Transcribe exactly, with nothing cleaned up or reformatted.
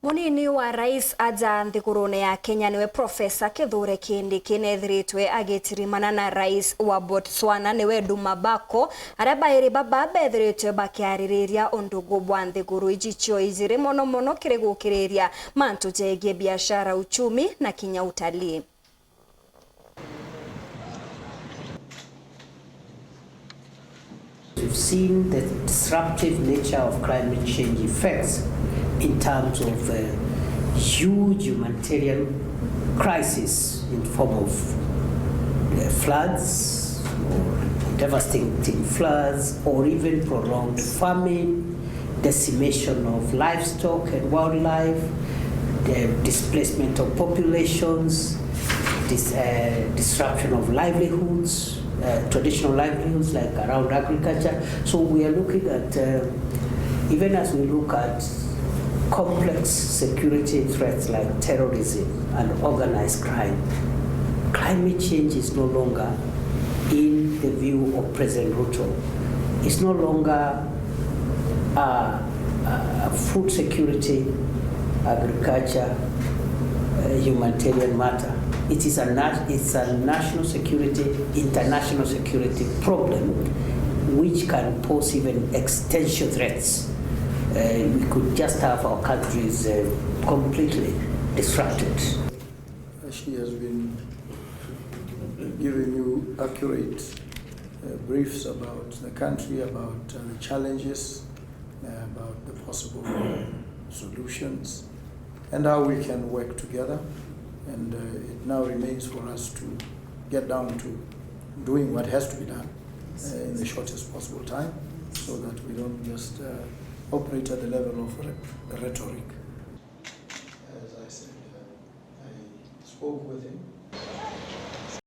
Munini wa rais aja nthigurune ya Kenya niwe Profesa Kithure Kindiki, nethiritwe agitirimana na rais wa Botswana niwe Duma Bako, aria bairi baba bethiritwe bakiaririria undugu bwa nthiguru iji cio ijiri, mono mono kiri gukiriria mantu jegie biashara, uchumi na kinya utalii. We've seen the disruptive nature of climate change effects in terms of uh, huge humanitarian crisis in form of uh, floods, or devastating floods, or even prolonged famine, decimation of livestock and wildlife, the displacement of populations, dis- uh, disruption of livelihoods, uh, traditional livelihoods like around agriculture. So we are looking at, uh, even as we look at complex security threats like terrorism and organized crime, climate change is no longer in the view of President Ruto. It's no longer uh, uh, food security, agriculture, uh, humanitarian matter. It is a nat- it's a national security, international security problem, which can pose even existential threats. Uh, we could just have our countries uh, completely disrupted. She has been giving you accurate uh, briefs about the country, about uh, the challenges, uh, about the possible solutions, and how we can work together. And uh, it now remains for us to get down to doing what has to be done uh, in the shortest possible time, so that we don't just uh, operate at the level of rhetoric. As I said, uh, I spoke with him.